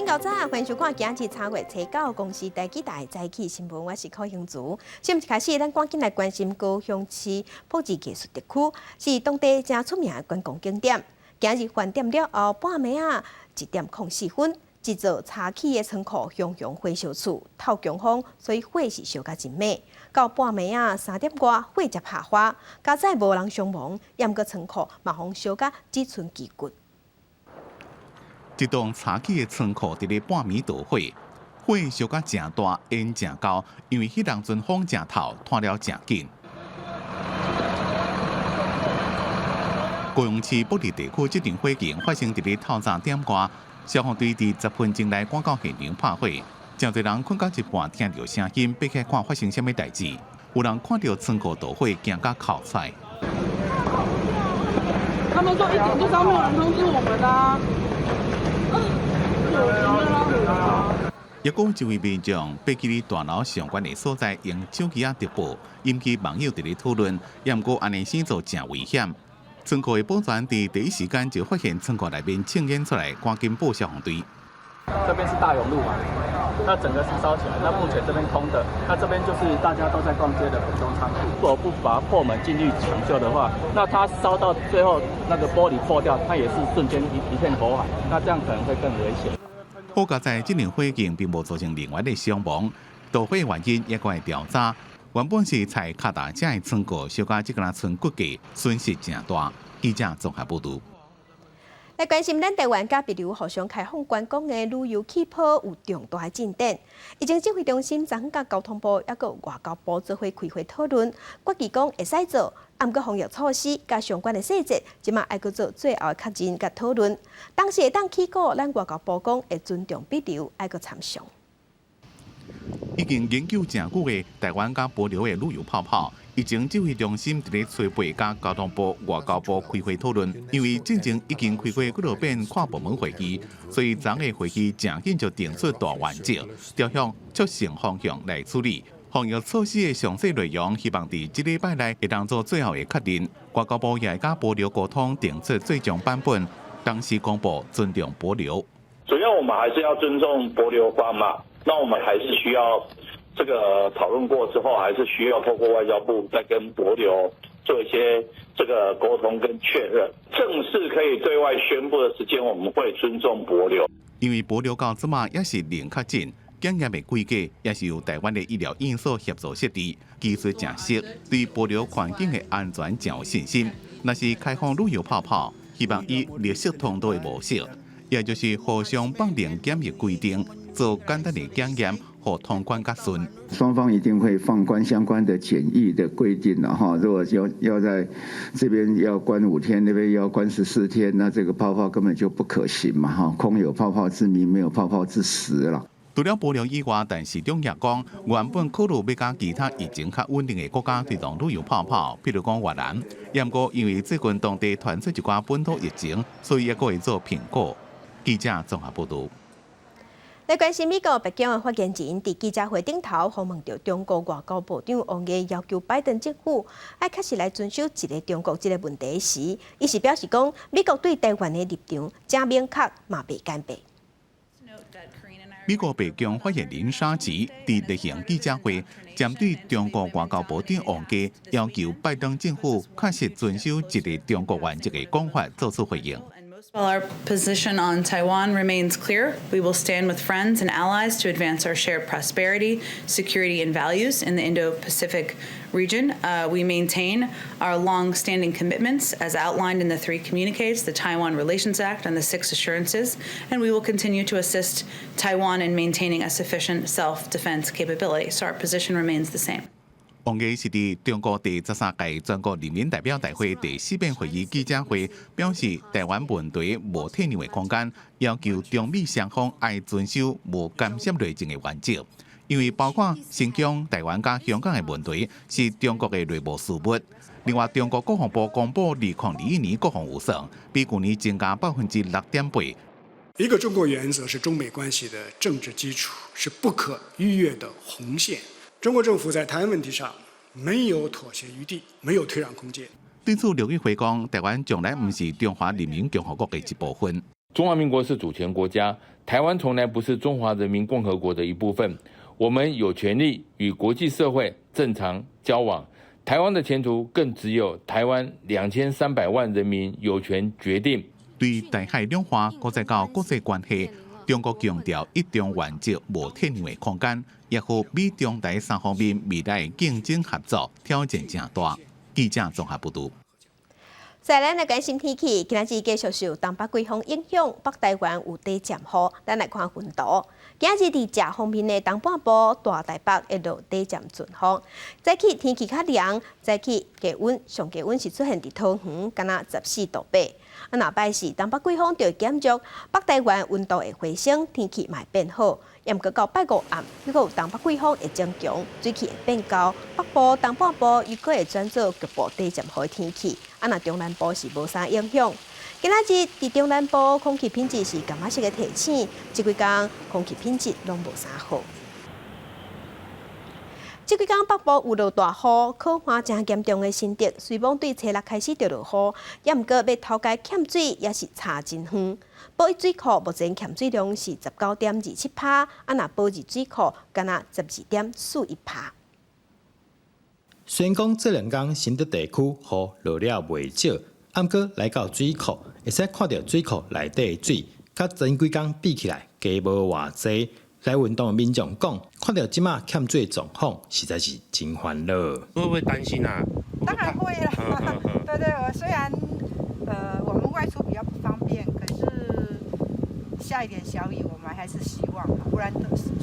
新較早，歡迎收看今日3月初九公視台語台早起新聞，我是柯興竹。新聞一開始，咱趕緊來關心高雄市朴智藝術特區，是當地誠出名的觀光景點。今日飯點了後，半暝仔1點04分，一座柴起的倉庫熊熊火燒厝，透強風，所以火勢燒甲真猛。到半暝仔3點外，火才拍花，佳哉無人傷亡，毋過倉庫嘛予燒甲只賰旗骨。一棟柴起的倉庫佇咧半暝著火，火燒甲誠大，煙誠厚，因為彼當陣風誠透，湠了誠緊。高雄市朴智地區這場火警發生佇咧透早點外，消防隊佇10分鐘內趕到現場拍火，誠濟人睏到一半聽著聲音，爬起來看發生啥物代誌。有人看著倉庫著火，驚甲哭出來。他們說1點就燒，沒有人通知我們啊。抑閣有一位民眾爬去咧大樓上懸的所在，用手機仔直播，引起網友佇咧討論。毋過按呢生做誠危險。倉庫的保全佇第一時間就發現倉庫內面青煙出來，趕緊報消防隊。這邊是大勇路嘛，那整個是燒起來，那目前這邊空的，那這邊就是大家都在逛街的本東倉庫。如果不把破門進去搶救的話，那它燒到最後那個玻璃破掉，它也是瞬間一片火海，那這樣可能會更危險。好佳哉這場火警並無造成人員的傷亡，著火原因猶閣會調查。原本是採跤踏車的倉庫，燒甲這個賰骨架，損失誠大。記者綜合報導。來關心咱台灣佮帛琉互相開放觀光的旅遊氣泡有重大的進展。疫情指揮中心昨昏佮交通部抑閣外交部做伙開會討論，決議講會使做，毋過防疫措施佮相關的細節，這馬愛閣做最後的確認佮討論。當時會當起鼓，咱外交部講會尊重帛琉，愛閣參詳。已經研究誠久的台灣佮帛琉的旅遊泡泡，疫情指揮中心佇咧初八佮交通部、外交部開會討論，因為進前已經開過幾落遍跨部門會議，所以昨昏的會議誠緊就定出大原則，朝向促成方向來處理。防疫措施的詳細內容，希望佇這禮拜內會當做最後的確認。外交部也會佮帛琉溝通，定出最終版本，同時公布尊重帛琉。主要我們還是要尊重帛琉方嘛，那我們還是需要這個討論過之後，還是需要透過外交部再跟帛琉做一些這個溝通跟確認，正式可以對外宣布的時間，我們會尊重帛琉。因為帛琉到這馬猶是零確診，檢驗的規格也是由台灣的醫療院所協助設置，技術誠熟，對帛琉環境的安全誠有信心。若是開放旅遊泡泡，希望以綠色通道的模式，也就是互相放寬檢疫規定，做簡單的檢驗，予通關較順。雙方一定會放寬相關的檢疫的規定了哈。如果要在這邊要關5天，那邊要關14天，那這個泡泡根本就不可行嘛哈。空有泡泡之名，沒有泡泡之實了。除了帛琉以外，陳時中也講，原本考慮欲佮其他疫情較穩定的國家推動旅遊泡泡，譬如講越南。毋過因為最近當地傳出一寡本土疫情，所以猶閣會做評估。記者綜合報導。來關心美國白宮的發言人佇記者會頂頭訪問著中國外交部長王毅，要求拜登政府愛確實來遵守一個中國這個問題時，伊是表示講，美國對台灣的立場誠明確，嘛袂改變。美國白宮發言人沙奇佇例行記者會，針對中國外交部長王毅要求拜登政府確實遵守一個中國原則的講法，做出回應。 Well, our position on Taiwan remains clear. We will stand with friends and allies to advance our shared prosperity, security, and values in the Indo-Pacific region. We maintain our long-standing commitments as outlined in the three communiques, the Taiwan Relations Act, and the Six Assurances, and we will continue to assist Taiwan in maintaining a sufficient self-defense capability. So our position remains the same. 王毅是佇中國第十三屆全國人民代表大會第四遍會議記者會表示，台灣問題無退讓的空間，要求中美雙方愛遵守無干涉內政的原則。因為包括新疆、台灣佮香港的問題是中國的內部事務。另外，中國國防部公布2021年國防預算，比舊年增加6.8%。一個中國原則是中美關係的政治基礎，是不可逾越的紅線。中國政府在台灣問題上沒有妥協餘地，沒有退讓空間。對此，陸委會講，台灣從來毋是中華人民共和國的一部分。中華民國是主權國家，台灣從來不是中華人民共和國的一部分。我們有權利與國際社會正常交往。台灣的前途更只有台灣2300萬人民有權決定。對台海兩岸，閣再到國際關係，中國強調一中原則無退讓的空間，也予美中台三方面未來競爭合作挑戰誠大。記者綜合報導。再來，咱來關心天氣，今仔日繼續受東北季風影響，北台灣有短暫雨。咱來看雲圖，今仔日佇食方面的東半部、大台北會落短暫陣雨。早起天氣較涼，早起低溫上低溫是出現佇桃園，敢若14度8。啊，若拜四東北季風就會減弱，北台灣溫度會回升，天氣嘛會變好。毋過到拜五暗，猶閣有東北季風會增強，水氣會變厚，北部、東半部猶閣會轉做局部短暫雨的天氣。啊，若中南部是無啥影響。今仔日佇中南部空氣品質是柑仔色的提醒，這幾工空氣品質攏無啥好。這幾工北部有落大雨，洘旱誠嚴重的新竹，雖罔對初六開始就落雨，也毋過欲偷街欠水也是差真遠。埔一水庫目前欠水量是19.27趴，啊若埔二水庫敢若12.41趴。雖然講這兩工新竹地區雨落了袂少，毋過來到水庫，會使看著水庫內底的水，佮前幾工比起來，加無偌濟。來運動的民眾講，看著這馬欠水狀況，實在是真煩惱。會不會擔心啊？當然會啦，對對，雖然我們外出比較不方便，可是下一點小雨，我們還是希望，不然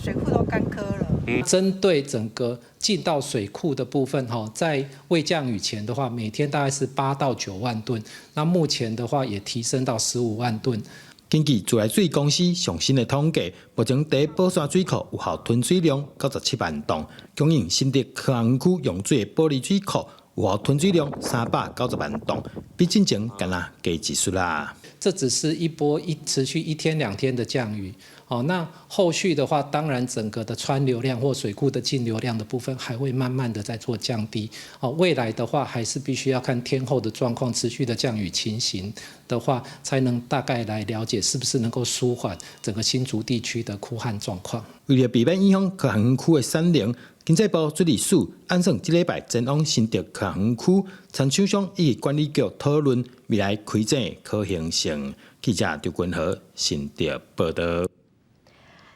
水庫都乾涸了。針對整個進到水庫的部分，哈，在未降雨前的話，每天大概是8到9萬噸，那目前的話也提升到15萬噸。根據自來水公司上新的統計，目前佇寶山水庫有效吞水量97萬噸，供應新竹科學園區用水的埔里水庫有效吞水量390萬噸，比進前敢若加一絲啦。這只是一波一持續一天兩天的降雨，哦，那後續的話，當然整個的川流量或水庫的徑流量的部分還會慢慢的在做降低，哦，未來的話還是必須要看天候的狀況，持續的降雨情形的話，才能大概來了解是不是能夠舒緩整個新竹地區的枯旱狀況。為了避免影響科學園區的產能，經濟部水利署按算這禮拜前往新竹科學園區，參廠商以及管理局討論未來開井的可行性。記者張君和新竹報導。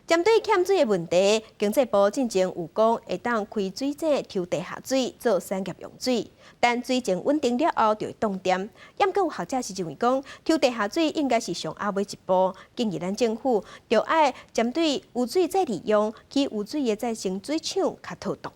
針對欠水的問題，經濟部進前有講會當開水井抽地下水做產業用水，但水情穩定了後就會凍電。毋過有學者是認為講，抽地下水應該是上後尾一步，建議咱政府著愛針對污水再利用，去污水的再生水廠較妥當。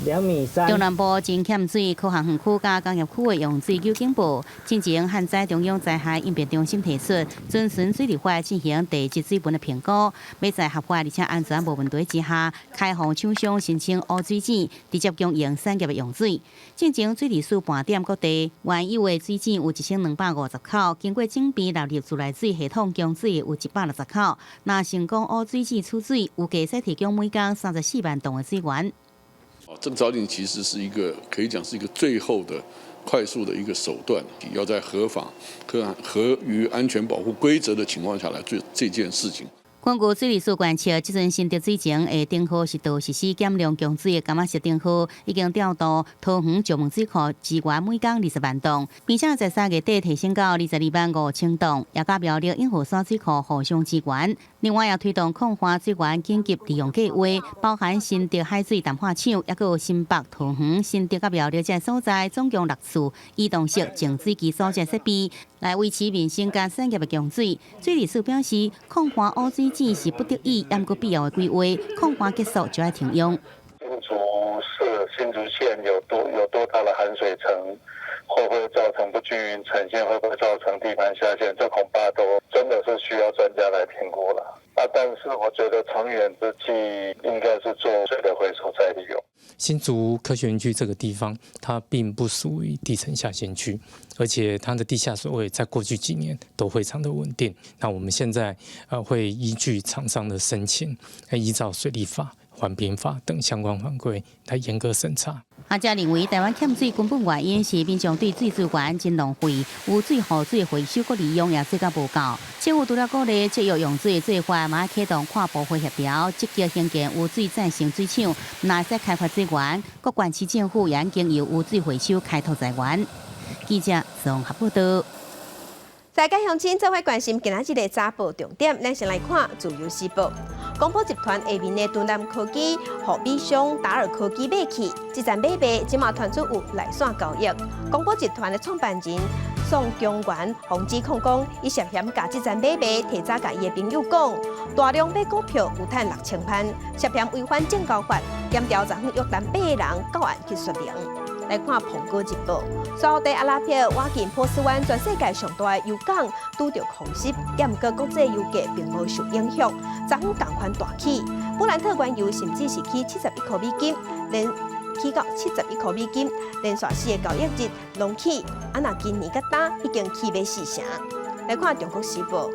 2米3。中南部真欠水，科學園區佮工業區的用水有警報。進前旱災中央災害應變中心提出，遵循水利法進行地質水文的評估，欲在合法而且安全無問題之下，開放廠商申請污水井，直接供應產業的用水。進前水利署盤點各地原有的水井有1250口，經過整備納入自來水系統供水的有160口。若成功污水井取水，預計會使提供每工34萬噸的水源。這個鑿井其實是一個可以講是一個最後的快速的一個手段，要在合法、合於安全保護規則的情況下來做這件事情。根據水利署觀測，這陣新竹水情的燈號是都實施減量供水的柑仔色燈號，已經調度桃園石門水庫支援每工20萬噸，並且在3月底提升到22萬5千噸，也佮苗栗隱和山水庫互相支援。另外，也推動礦化水源緊急利用計劃，包含新竹海水淡化廠，抑閣有新北、桃園、新竹佮苗栗這所在，總共六處移動式淨水機組這設備，來維持民生佮產業的供水。水利署表示，礦化污水井是不得已，毋過必要的規劃，礦化結束就愛停用。新竹市、新竹縣有多大的含水層，會不會造成不均勻沉陷？會不會造成地盤下陷？這恐怕都真的是需要專家來評估了。啊，但是我覺得長遠之計，應該是做水的回收再利用。新竹科學園區這個地方，它並不屬於地層下陷區，而且它的地下水位在過去幾年都非常的穩定。那我們現在會依據廠商的申請，依照水利法、環環評法等相關法規來嚴格審查。學者認為，台灣欠水根本原因是民眾對水資源真浪費，污水、雨水回收閣利用也做甲無夠。政府除了鼓勵節約用水的做法，嘛啟動跨部會協調，積極興建污水再生水廠，毋但會使開發水源，各縣市政府也經由污水回收開拓財源。記者綜合報道。大家鄉親做伙關心今仔日的早報重點，咱先來看《自由時報》。光寶集團下面的敦南科技、予美商達爾科技買去，這層買賣這馬傳出有內線交易。光寶集團的創辦人宋江元予指控講，伊涉嫌共這層買賣提早共伊的朋友講，大量買股票有趁6000萬，涉嫌違反證交法，檢調昨昏約談八個人到案去說明。來看《蘋果日報》，沙特阿拉伯倚近波斯灣，全世界上大的油港拄著空襲，毋過國際油價並無受影響，昨昏仝款大起，布蘭特原油甚至是起71塊美金，連起到71塊美金，連續四個交易日攏起，啊若今年佮今已經起欲四成。來看《中國時報》。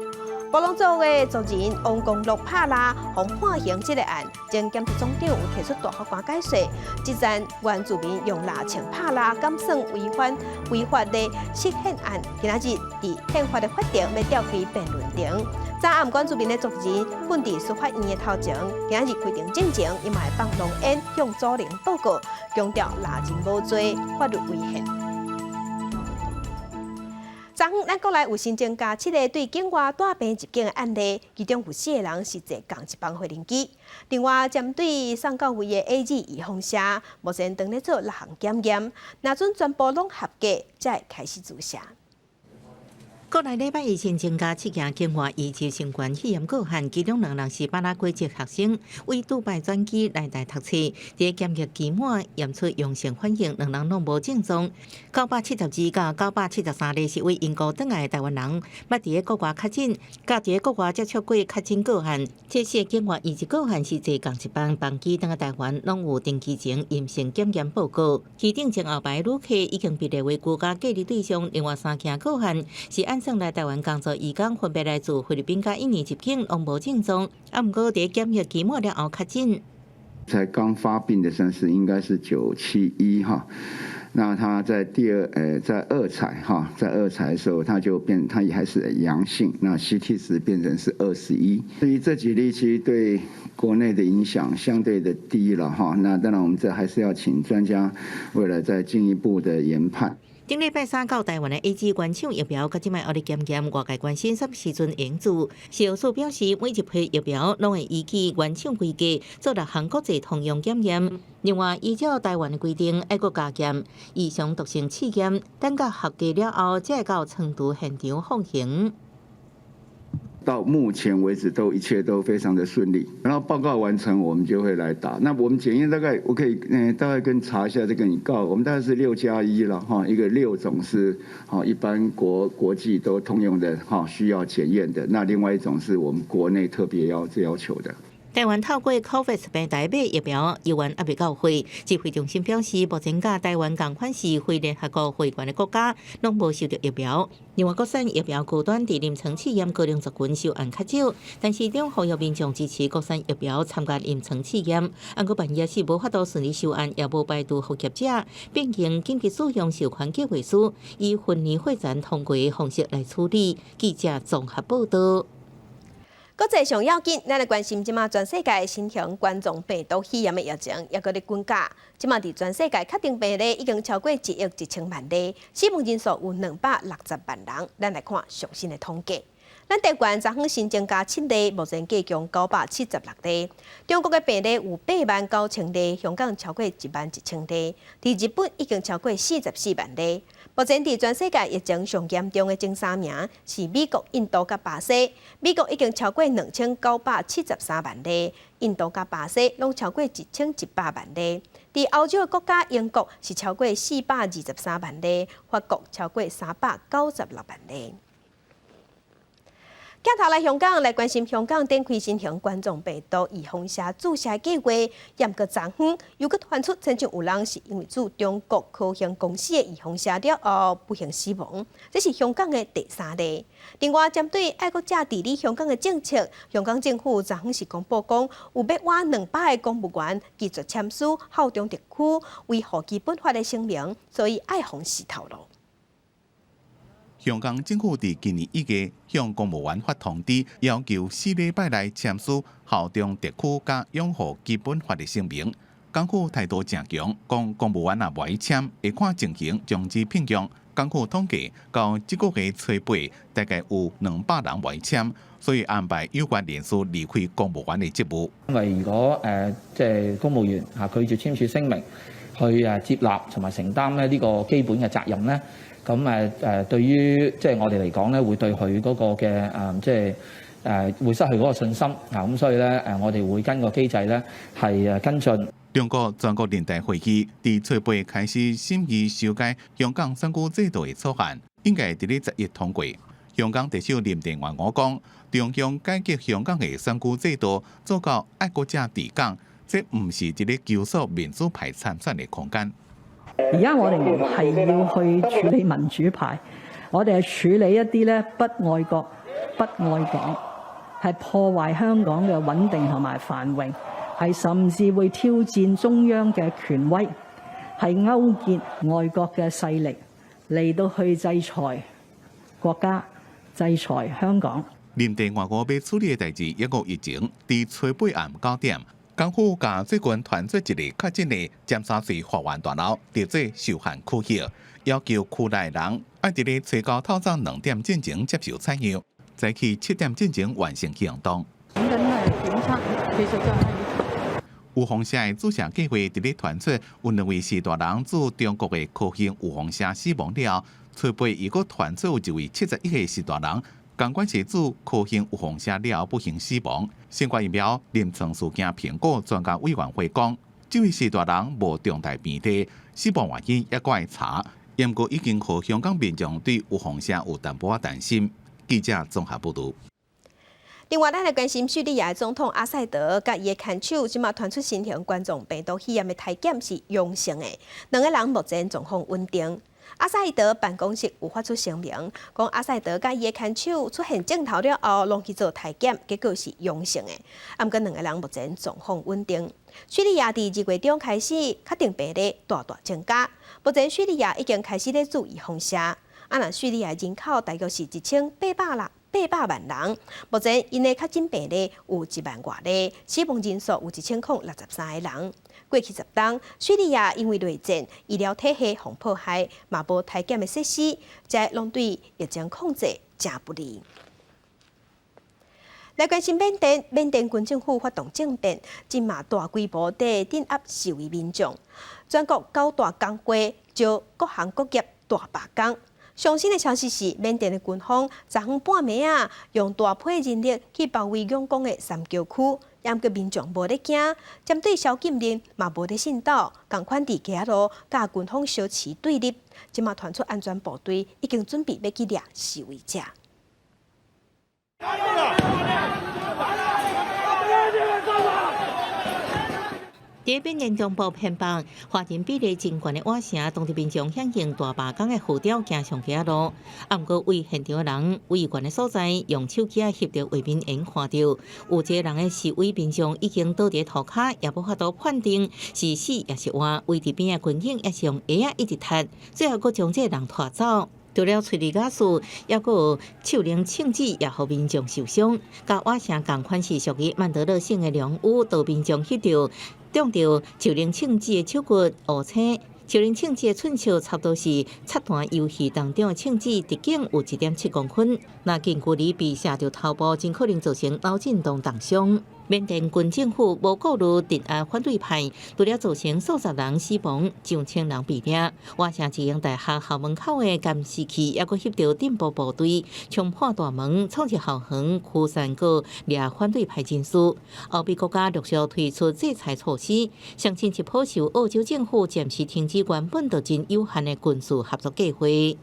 布朗族的族人王光樂拍拉，予判刑這个案，前檢察總長有提出大法官解說，這棧原住民用蠟槍拍拉，敢算違反違法的釋憲案，今仔日佇憲法的法庭欲調開辯論庭。昨暗原住民的族人睏佇司法院的頭前，今仔日開庭進前，伊嘛會放濃煙向祖靈報告，強調獵人無罪，法律違憲。昨昏，咱國內有新增加七个對境外帶病入境的案例，其中有四个人是坐仝一班飛行機。另外，針對送到位的 AZ 預防射，目前正咧做六項檢驗，若準全部攏合格，才會開始注射。國內禮拜一新增加七件境外移入新冠肺炎個案，其中兩人是巴拉圭籍學生，為杜拜轉機來台讀冊，佇檢疫期滿驗出陽性反應，兩人攏無症狀。972佮973例是為英國轉來的台灣人，捌佇國外確診，佮佇國外接觸過確診個案。這四个境外移入個案是坐仝一班班機轉來台灣，攏有登機前陰性檢驗報告。機頂前後排旅客已經被列為居家隔離對象。另外三件個案是按算來台灣工作移工，分別來自菲律賓佮印尼入境，攏無症狀，啊，毋過佇檢疫期滿了後確診。才剛發病的算是應該是971哈，那他在第二在二採哈，在二採的時候他就變，他也還是陽性，那 CT 值變成是21，所以這幾例其實對國內的影響相對的低了哈。那當然我們這還是要請專家未來再進一步的研判。頂禮拜三到台灣的 AZ 原廠疫苗，佮這擺猶咧檢驗，外界關心啥物時陣會注。食藥署表示，每一批疫苗攏會依據原廠規格做六項國際通用檢驗。另外，依照台灣的規定，愛閣加檢異常毒性試驗，等到合格了後，才會到倉儲現場放行。到目前為止，都一切都非常的順利。然後報告完成，我們就會來打。那我們檢驗大概，我可以大概跟查一下這個，你告我們大概是6加1了哈，一個六種是哈一般國際都通用的哈需要檢驗的，那另外一種是我們國內特別要求的。台灣透過 COVAX 平台買疫苗，猶原猶未到貨。指揮中心表示，目前佮台灣仝款是非聯合國會員的國家，攏無收著疫苗。另外，國產疫苗高端佇臨床試驗高齡族群受案較少，但市長呼籲民眾支持國產疫苗參加臨床試驗。毋過萬一是無法度順利受案，也無排除復合者變更緊急使用授權計劃書，以分年會診通過的方式來處理。記者綜合報道。國際上要緊，咱來關心這馬全世界新型冠狀病毒肺炎的疫情，猶閣咧滾價。這馬佇全世界確診病例已經超過1億1000萬例，死亡人數有260萬人。咱來看上新的統計。咱台灣昨昏新增加七例，目前計共976例。中國的病例有8萬9千例，香港超過1萬1千例，佇日本已經超過44萬例。目前佇全世界疫情上嚴重的前三名是美國、印度佮巴西。美國已經超過2973萬例，印度佮巴西攏超過1100萬例。佇歐洲的國家英國是超過423萬例，法國超過396萬例。鏡頭來香港來關心香港展開新型冠狀病毒預防射注射計劃，毋過昨昏又閣傳出親像有人是因為注中國科興公司的預防射了後不幸死亡，這是香港的第三例。另外，針對愛國者治理香港的政策，香港政府昨昏是公布講，有欲倚200个公務員拒絕簽署效忠特區、維護基本法的聲明，所以愛予死頭路。香港政府佇今年1月向公務員發通知，要求4禮拜內簽署效忠特區佮擁護基本法的聲明。港府態度誠強，講公務員若無愛簽，會看情形終止聘用。港府統計到這個月初八，大概有200人無愛簽，所以安排有關人士離開公務員的職務。因為如果即係公務員嚇拒絕簽署聲明，去接納同埋承擔咧呢個基本嘅責任咧。咁對於即係我哋嚟講咧，會對佢嗰個嘅即係會失去嗰個信心啊！咁所以咧我哋會跟個機制咧係跟進。中國全國人大會議佇初八開始審議修改香港選舉制度的草案，應該佇咧10月通過。香港特首林鄭月娥講，中央改革香港的選舉制度，做到愛國者治港，這毋是佇咧求索民主派參選的空間。而家我哋唔係要去處理民主派，我哋係處理一啲咧不愛國、不愛港，係破壞香港嘅穩定同埋繁榮，係甚至會挑戰中央嘅權威，係勾結外國嘅勢力嚟到去制裁國家、制裁香港。林鄭月娥欲處理的代誌，抑閣疫情，佇初八暗9點。港府共最近傳出一个確診的尖沙咀法院大樓，佇做受限區域，要求區內人愛佇咧初九透早2點進前接受採樣，早起7點進前完成行動。緊係檢測，其實就係預防射的注射計劃佇咧傳出，有兩位序大人注中國的科興預防射死亡了，初八又閣傳出有一位71歲序大人。仝款是注科興預防射了後不幸死亡。新冠疫苗臨床事件評估專家委員會講，這位序大人無重大病例，死亡原因猶閣愛查。毋過已經予香港民眾對預防射有淡薄仔擔心。記者綜合報導。另外，咱來關心敘利亞總統阿薩德佮伊的牽手，這馬傳出新型冠狀病毒肺炎的篩檢是陽性的，兩个人目前狀況穩定。阿薩德辦公室有發出聲明，講阿薩德佮伊的牽手出現症頭了後，攏去做篩檢，結果是陽性的。毋過兩个人目前狀況穩定。敘利亞佇2月中開始確診病例大大增加，目前敘利亞已經開始咧注預防射。啊，若敘利亞人口大約是1800萬人，目前𪜶的確診病例有1萬外例，死亡人數有1063個人。過去10冬，敘利亞因為內戰，醫療體系予破壞，嘛無篩檢的設施，這攏對疫情控制誠不利。來關心緬甸，緬甸軍政府發動政變，這馬大規模地鎮壓示威民眾，全國九大工會招各行各業大罷工。上新的消息是，緬甸的軍方昨昏半暝仔，用大批人力去包圍仰光的三橋區，毋過民眾無咧驚，針對宵禁令嘛無咧信守，仝款佇街仔路佮軍方相持對立，這馬傳出安全部隊已經準備欲去掠示威者。佇緬甸中部偏北，華人比例真懸的瓦城，當地民眾響應大罷工的號召，行上街仔路。啊，毋過對現場的人，位懸的所在，用手機仔翕著畫面，會看著有一个人的示威民眾已經倒佇塗跤，也無法度判定是死抑是活。圍佇邊仔軍警也是用鞋仔一直踢，最後閣將這个人拖走。除了催淚瓦斯，抑閣有手榴槍子，也予民眾受傷。佮瓦城仝款是屬於曼德勒省的龍屋，都民眾翕著中著手榴槍子的手骨烏青，手榴槍子的寸尺差不多是插彈遊戲當中的槍子直徑有1.7公分。若近距離被射著頭部，真可能造成腦震盪重傷。緬甸軍政府無顧慮鎮壓反對派，除了造成數十人死亡、上千人被掠。瓦城一間大學校門口的監視器抑閣翕著進步部隊衝破大門，衝入校園，驅散閣掠反對派人士。歐美國家陸續推出制裁措施，相信這波受澳洲政府暫時停止原本就真有限的軍事合作計劃。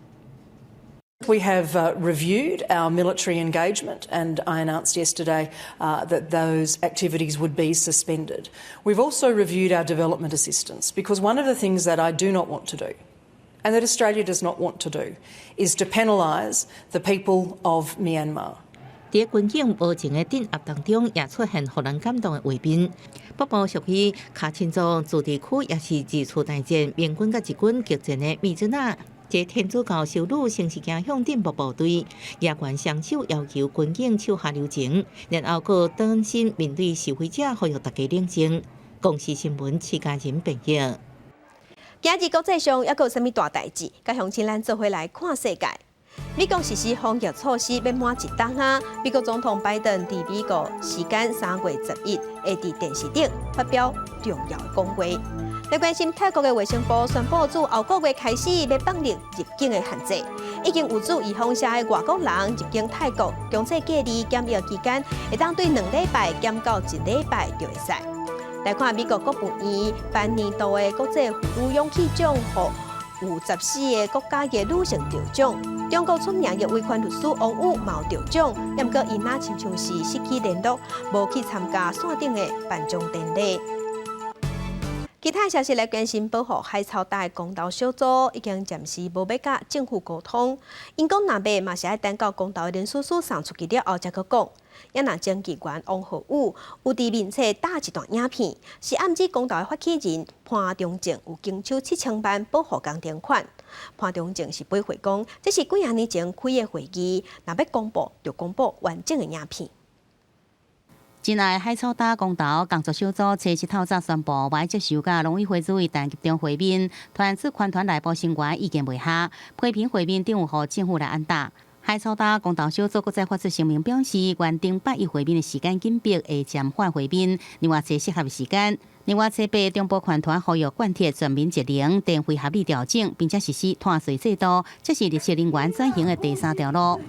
We have reviewed our military engagement, and I announced yesterday that those activities would be suspended. We've also reviewed our development assistance because one of the things that I do not want to do, and that Australia does not want to do, is to penalise the people of Myanmar. 佇軍警無情的鎮壓當中，也出現予人感動的畫面。北部屬於卡欽族自治區，也是二次大戰盟軍佮日軍激戰的密支那。這天主教修女先是行向鎮暴部隊，舉懸雙手要求軍警手下留情，然後閣轉身面對示威者，呼籲大家冷靜。公視新聞，徐家仁編譯。今日國際上猶閣有啥物大代誌？佮鄉親咱做伙來看世界。美國實施防疫措施欲滿一冬啊！美國總統拜登佇美國時間3月11會佇電視頂發表重要講話。來關心泰國的衛生部宣布，自後個月開始欲放寬入境的限制，已經有注預防射的外國人入境泰國，強制隔離檢疫期間，會當對2禮拜減到1禮拜就會使。來看美國國務院頒年度的國際婦女勇氣獎，予有14個國家的女性得獎。中國出名的維權律師王宇嘛有得獎，毋過伊若親像是失去聯絡，無去參加線頂的頒獎典禮。其他消息來關心，保護海草礁的公投小組已經暫時無欲佮政府溝通。𪜶講若欲嘛是愛等到公投的聯署書送出去了後，才閣講。也若前議員王浩宇有佇面冊打一段影片，是暗指公投的發起人潘忠政有經手7000萬保護工程款。潘忠政是回駁講，這是幾仔年前開的會議，若欲公布就公布完整的影片。真愛海草礁公投工作小組初七透早宣布，無愛接受佮農委會主委陳吉仲會面，團子環團內部成員意見袂合，批評會面頂有予政府來按打。海草礁公投小組閣再發出聲明表示，原定拜一會面的時間緊迫，會暫緩會面，另外揣適合的時間。另外，初八中部環團呼籲貫徹全民節能、電費合理調整，並且實施碳稅制度，這是綠色能源轉型的第三條路。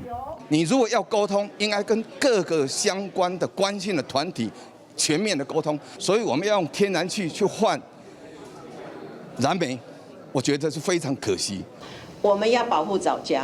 你如果要溝通，應該跟各個相關的關心的團體全面的溝通。所以我們要用天然氣去換燃煤，我覺得是非常可惜。我們要保護藻礁，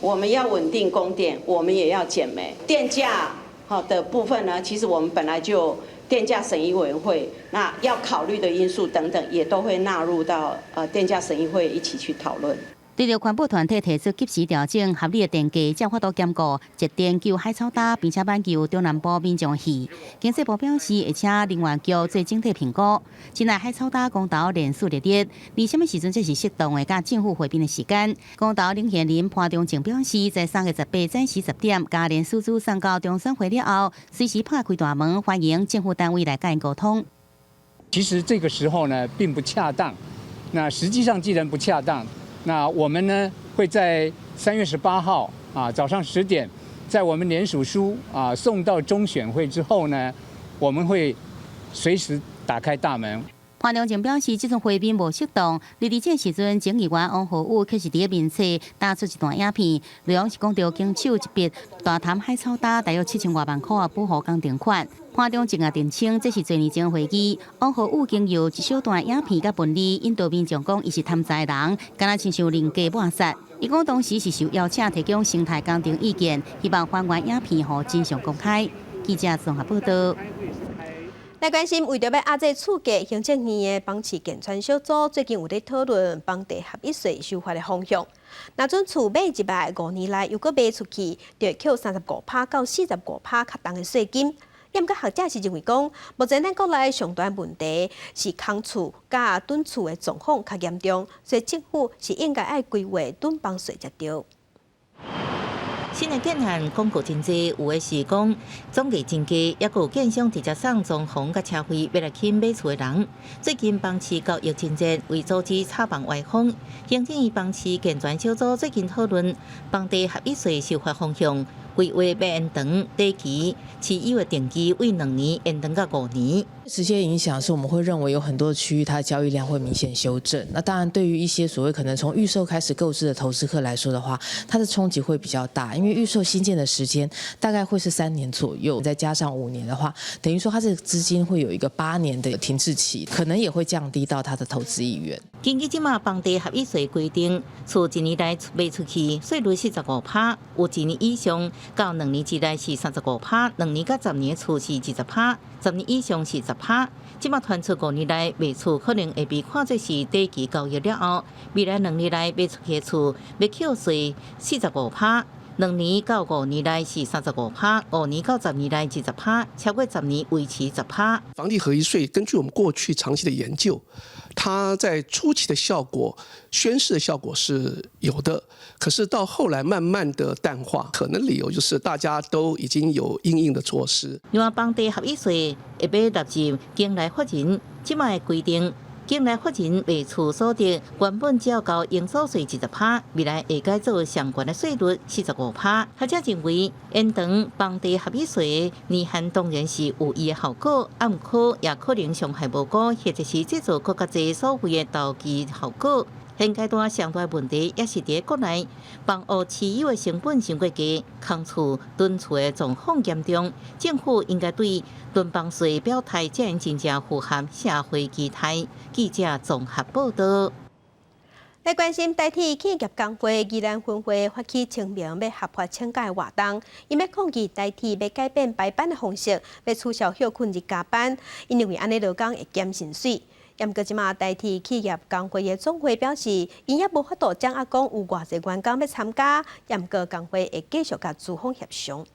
我們要穩定供電，我們也要減煤。電價好的部分呢，其實我們本來就電價審議委員會，那要考慮的因素等等，也都會納入到電價審議會一起去討論。對著環保團體提出及時調整合理的電價，才有法度兼顧節電救海草礁，並且挽救中南部民眾的魚。經濟部表示，會請能源局做整體評估。真愛海草礁公投連署熱熱，而啥物時陣才是適當的佮政府會面的時間？公投領銜人潘忠政表示，在3月18早時10點，共聯署書送到中選會了後，隨時拍開大門，歡迎政府單位來佮𪜶溝通。其實這個時候呢，並不恰當。那實際上既然不恰當，那我們呢會在3月18號啊早上10點，在我們聯署書啊送到中選會之後呢，我們會隨時打開大門。潘忠政表示，這陣會面無適當。而佇這時陣，前議員王浩宇卻是佇面冊打出一段影片，內容是講著經手一筆大潭海草礁大約7000外萬塊的保護工程款。潘忠政也澄清，這是濟年前會議。王浩宇經由一小段影片佮文字，引導民眾講伊是貪財人，敢若親像人格抹殺。伊講當時是受邀請提供生態工程意見，希望還原影片予真相公開。記者綜合報道。來關心，為著欲壓制厝價，行政院的房市健全小組最近有咧討論房地合一稅修法的方向。若准厝買入來5年內又閣賣出去，就會扣35%到45%較重的稅金。毋過學者是認為講，目前咱國內上大問題是空厝佮躉厝的狀況較嚴重，所以政府是應該愛規劃躉房稅才對。新的建案廣告真濟，有的是講總價真低，抑閣有建商直接送裝潢佮車費，欲來吸引買厝的人。最近房市交易真熱，為阻止炒房歪風，行政院房市健全小組最近討論房地合一稅修法方向，規劃欲延長短期持有的定期為2年延長到5年。直接影響是我們會認為有很多區域它的交易量會明顯修正。那當然，對於一些所謂可能從預售開始購置的投資客來說的話，它的衝擊會比較大，因為預售興建的時間大概會是3年左右，再加上5年的話，等於說它這個資金會有一個8年的停滯期，可能也會降低到它的投資意願。根據這馬房地合一稅規定，厝一年內賣出去，稅率45趴；有一年以上到2年之內是35趴，2年到10年厝是20趴，十年以上是10趴。這馬傳出5年內賣厝可能會被看作是短期交易了後，未來2年內賣出去的厝欲扣稅45趴，2年到5年內是35趴，5年到10年內20趴，超過十年維持十趴。房地合一稅根據我們過去長期的研究，它在初期的效果、宣示的效果是有的，可是到後來慢慢的淡化，可能理由就是大家都已經有因應的措施。另外，房地合一稅會欲納入境內法人，這擺的規定，境內法人賣厝所得原本只要交營所稅20趴，未來會改做相關的稅率45趴。學者認為，延長房地合一稅年限當然是有伊的效果，啊，毋過也可能傷害無辜，或者是製造閣較濟所謂的投機效果。現階段上大問題也是佇國內房屋持有的成本傷過低，空厝、囤厝的狀況嚴重，政府應該對囤房稅表態，才能真正符合社會期待。記者綜合報道。來關心台鐵企業工會宜蘭分會發起清明欲合法請假的活動，𪜶欲抗議台鐵欲改變排班的方式，欲取消歇睏日加班，𪜶認為按呢勞工會減薪水。毋過這馬台鐵企業工會的總會表示，𪜶猶無法度掌握講有偌濟員工欲參加，毋過工會會繼續佮資方協商。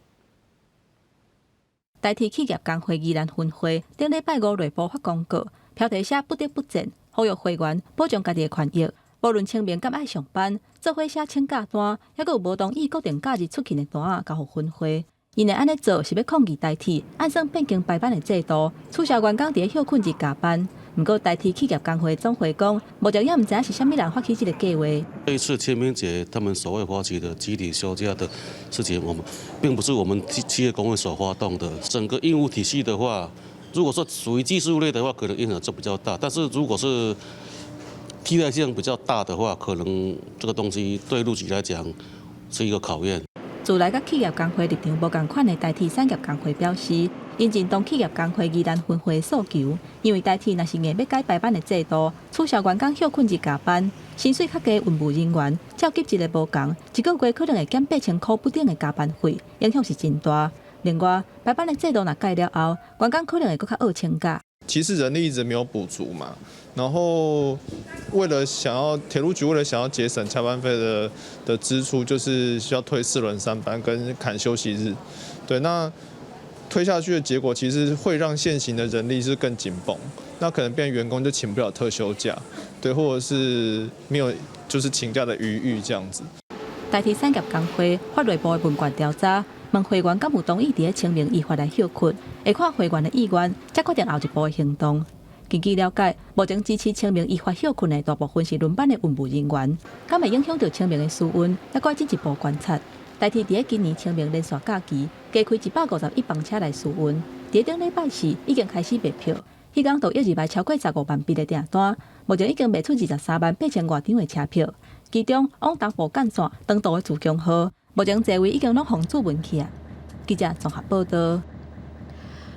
台鐵企業工會宜蘭分會頂禮拜五內部發公告，標題寫不得不戰，呼籲會員保障家己的權益。無論清明敢愛上班，做伙寫請假單，猶閣有無同意國定假日出勤的單仔交予分會。𪜶會按呢做是欲抗議台鐵按算變更排班的制度，取消員工佇咧歇睏日加班。毋過台鐵企業工會總會講，目前猶毋知影是啥物人發起這個計劃。這一次清明節，他們所謂發起的集體休假的事情，我們並不是我們企業工會所發動的。整個業務體系的話，如果說屬於技術類的話，可能影響就比較大；但是如果是替代性比較大的話，可能這個東西對路局來講是一個考驗。自來佮企業工會立場無仝款的台鐵產業工會表示，𪜶認同企業工會宜蘭分會訴求，因為台鐵若是硬欲改排班的制度，取消員工歇睏日加班，薪水較低運務人員照級級的無仝，一個月可能會減8000箍不等的加班費，影響是真大。另外，排班的制度若改了後，員工可能會閣較愛請假。其實人力一直沒有補足嘛，然後為了想要鐵路局為了想要節省加班費的支出，就是需要推四輪三班跟砍休息日，對，那推下去的結果其實會讓現行的人力是更緊繃，那可能變員工就請不了特休假，對，或者是沒有就是請假的餘裕這樣子。台鐵產業工會發內部的問卷調查，問會員敢有同意佇咧清明依法來歇睏，會看會員的意願，才決定後一步的行動。根據了解，目前支持清明依法歇睏的大部分是輪班的運務人員，敢會影響著清明的營運，猶閣進一步觀察。台鐵佇咧今年清明連續假期，加開151班車來營運。佇頂禮拜四已經開始賣票，彼工就一日賣超過15萬筆的訂單，目前已經賣出23萬8千外張的車票。其中往東部幹線長途的自強號，目前座位已經攏予注文去矣。記者綜合報道。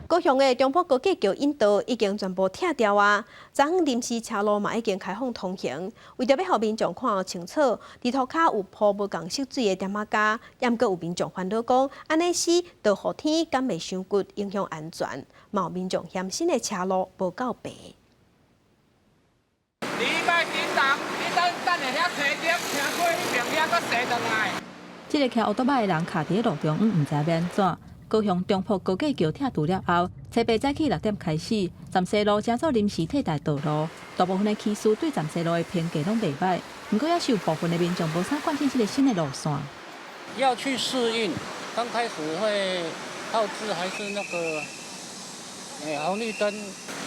高雄的中部高架橋引道已經全部拆掉啊！昨昏臨時車路嘛已經開放通行，為著欲予民眾看清楚，佇塗跤有鋪無仝色水的點仔膠，猶閣有民眾煩惱講，按呢時落雨天敢會傷骨，影響安全。嘛有民眾嫌新的車路無夠白。你莫緊張，你等等下遐車點停過彼爿遐閣踅轉來。這个騎烏托邦的人卡佇路中央，毋知欲按怎。高雄中埔高架橋拆除了後，初八早起6點開始，站西路成做臨時替代道路。大部分的騎士對站西路的評價攏袂䆀，毋過猶是有部分的民眾無啥慣性這个新的路線。要去適應，剛開始會號誌還是那個，紅綠燈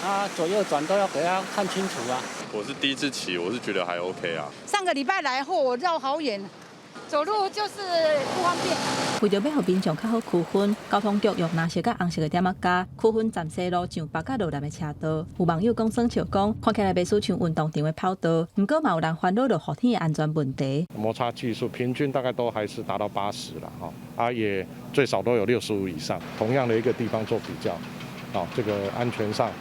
啊，左右轉都要給他看清楚啊。我是第一次騎，我是覺得還 OK 啊。上個禮拜來後，我繞好遠。走路就是不方便。為著欲予民眾較好區分，交通局用藍色佮紅色的點仔膠區分站西路上北佮路南的車道。有網友講耍笑講，看起來袂輸像運動場的跑道，毋過嘛有人煩惱落雨天的安全問題。摩擦係數平均大概都還是達到80了，哈，啊也最少都有65以上。同樣的一個地方做比較，啊，這個安全上，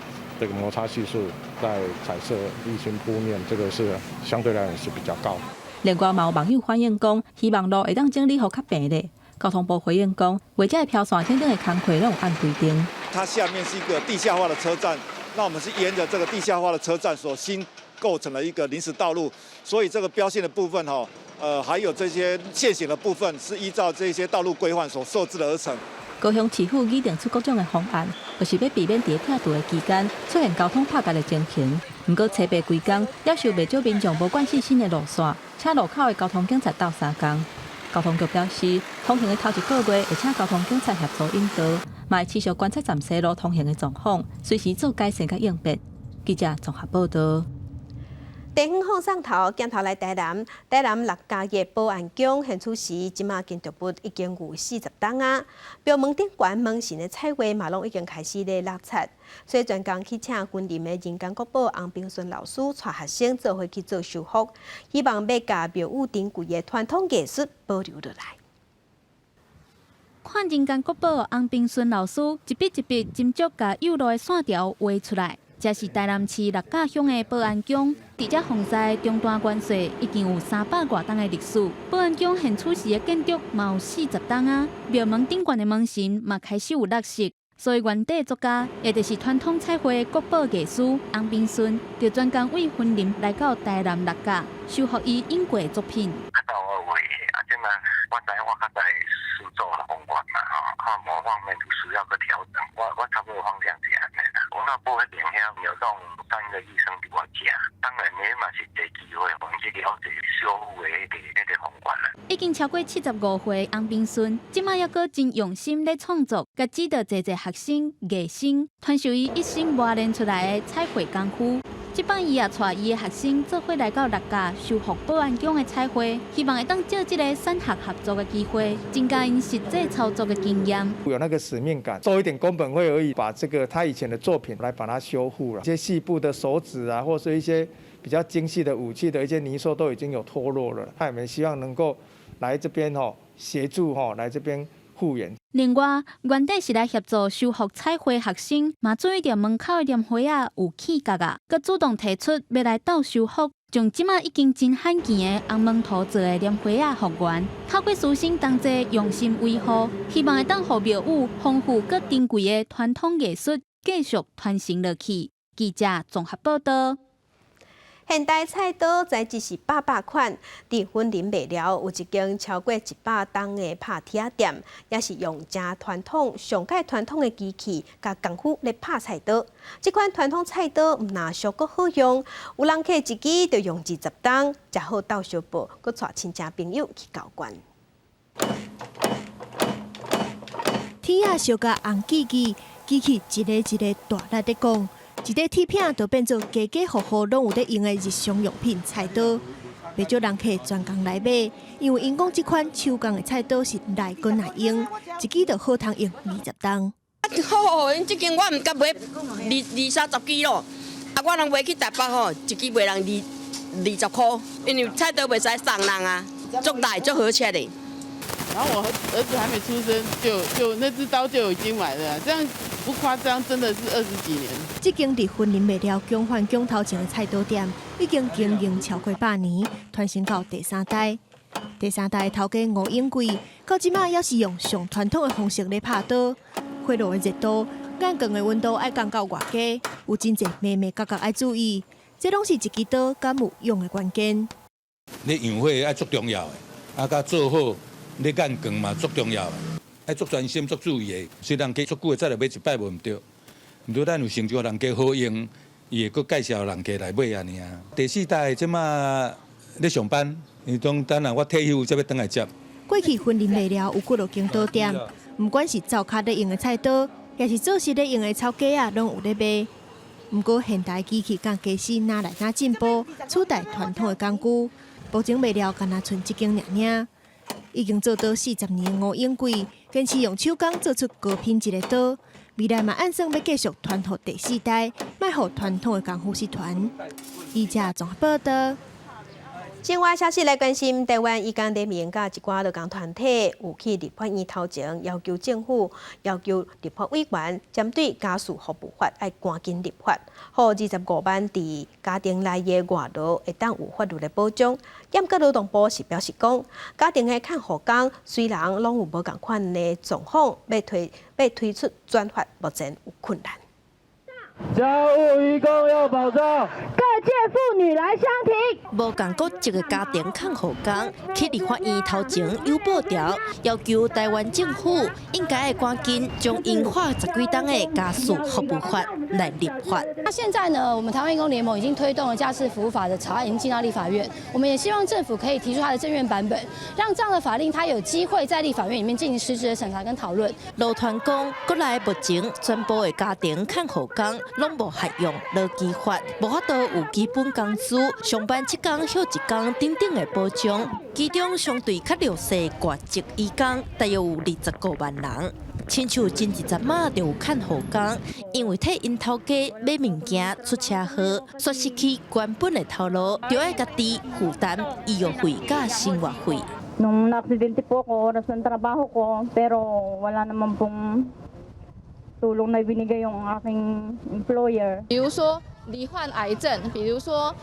這個摩擦係數在彩色瀝青鋪面，這個是相對來講是比較高。另外嘛有網友反映講，希望路會當整理予較平咧。交通部回應講，畫這个飄線等等的工課攏有按規定。它下面是一個地下化的車站，那我們是沿着這個地下化的車站所新構成了一個臨時道路，所以這個標線的部分哈，還有這些線型的部分是依照這些道路規範所設置而成。高雄市府擬定出各種的方案，就是欲避免佇拆除的期間出現交通拍結的情形。毋過籌備規工，猶受袂少民眾無慣勢新的路線，請路口的交通警察鬥相共。交通局表示，通行的頭一個月會請交通警察協助引導，嘛會持續觀察站西路通行的狀況，隨時做改善佮應變。記者綜合報導。地方放送頭鏡頭來台南，台南六家的保安宮現此時，這馬建築物已經有40冬啊。廟門頂懸門神的彩畫嘛，攏已經開始咧落漆。所以專工去請雲林的人間國寶洪平順老師帶學生做伙去做修復，希望欲共廟宇珍貴的傳統藝術保留落來。看人間國寶洪平順老師一筆一筆斟酌共幼路的線條畫出來。這是台南市六甲鄉的保安宮，佇遮防災中斷元帥已經有300外冬的歷史。保安宮現此時的建築嘛有40冬啊，廟門頂懸的門神嘛開始有落色，所以原底作家，也就是傳統彩繪國寶藝師洪平順，就專工為雲林來到台南六甲修復伊影過的作品。較早我畫的，啊，這馬我知影我較早會做宏觀嘛，吼，看某方面有需要閣調整，我差不多方向是按呢啦。阮阿母彼邊遐有種三個醫生佇我遮，當然你嘛是濟機會，還這個學一修復的彼個宏觀啦。已經超過75歲洪平順，這馬猶閣真用心咧創作，共指導濟濟學生、藝生，傳授伊一生磨練出來的彩繪功夫。這擺伊也帶伊的學生做伙來到六甲修復保安宮的彩繪，希望會當藉這個產學合作的機會，增加𪜶實際操作的經驗。有那個使命感，做一點工本費而已，把這個他以前的作品來把它修復了。一些細部的手指啊，或是一些比較精細的武器的一些泥塑都已經有脫落了。他們希望能夠來這邊吼協助吼來這邊復原。另外，原底是來協助修復彩繪學生，嘛注意著門口的蓮花仔有起角啊，閣主動提出欲來鬥修復，將這馬已經真罕見的紅門圖做的蓮花仔復原。透過師生同齊用心維護，希望會當予廟宇豐富閣珍貴的傳統藝術繼續傳承落去。記者綜合報導。現代菜刀材質是百百款，佇雲林麥寮有一間超過100冬的拍鐵仔店，也是用誠傳統、上蓋傳統的機器佮功夫咧拍菜刀。這款傳統菜刀毋但俗閣好用，有人客一支就用20冬，誠好鬥相報，閣帶親戚朋友去交關。鐵仔燒甲紅記記，機器一个一个大力咧講。一塊鐵片就變做家家戶戶攏有咧用的日常用品菜刀，袂少人客專工來買，因為𪜶講這款手工的菜刀是耐滾耐用，一支就好通用20冬。好，𪜶這間我毋敢買二二三十支咯，啊，我人買去台北吼，一支賣人二二十箍，因為菜刀袂使送人啊，足大足好切的。然後我兒子還沒出生，就那支刀就已經買了，這樣不誇張，真的是20幾年。這間佇雲林麥寮薑環宮頭前的菜刀店，已經經營超過100年，傳承到第三代。第三代頭家吳永貴，到這馬猶是用上傳統的方式咧拍刀。火爐的熱度、眼光的溫度愛降到偌低，有真濟眉眉角角愛注意。這攏是一支刀敢有用的關鍵。你用火愛足重要的，啊，佮做好。你眼光嘛足重要的，愛足專心、足注意的。雖然人家足久的再來買一擺無毋對，毋過咱有成就人家好用，伊會閣介紹人家來買按呢啊。第四代這馬咧上班，伊講等下我退休才欲轉來接。過去雲林麥寮有幾落間刀店，毋管是灶跤咧用的菜刀，抑是做事咧用的草雞仔，攏有咧賣。毋過現代機器佮家私愈來愈進步，取代傳統的工具，目前麥寮干焦賰這間爾爾。已經做刀40年的吳永貴，堅持用手工做出高品質的刀。未來嘛，按算欲繼續傳予第四代，莫予傳統的功夫失傳。記者綜合報道。另外消息來關心，台灣移工聯盟佮一寡勞工團體有去立法院頭前要求政府，要求立法委員針對家事服務法愛趕緊立法，予25萬佇家庭內的外勞會當有法律的保障。毋過勞動部是表示講，家庭的看護工雖然攏有無仝款的狀況，欲推出轉法目前有困難。家務移工要保障，各界婦女來相挺。無仝國籍的家庭看護工去立法院頭前有布條，要求台灣政府應該愛趕緊將引發十幾冬的家事服務法來立法。那現在呢，我們台灣移工聯盟已經推動了家事服務法的草案，已經進到立法院。我們也希望政府可以提出它的政院版本，讓這樣的法令它有機會在立法院裡面進行實質的審查跟討論。勞團講，國內目前全部的家庭看護工攏無適用勞基法，無法度有基本工資，上班七工歇一工等等的保障。其中相對較弱勢外籍移工，大約有25萬人。親像前一陣仔就有看護工，因為替𪜶頭家買物件出車禍，煞失去原本的頭路，著愛家己負擔醫藥費佮生活費。 Nung naaksidente po ako, oras ng trabaho ko, pero wala naman pong tulong na ibinigay yung aking employer. 比如說罹患癌症，比如說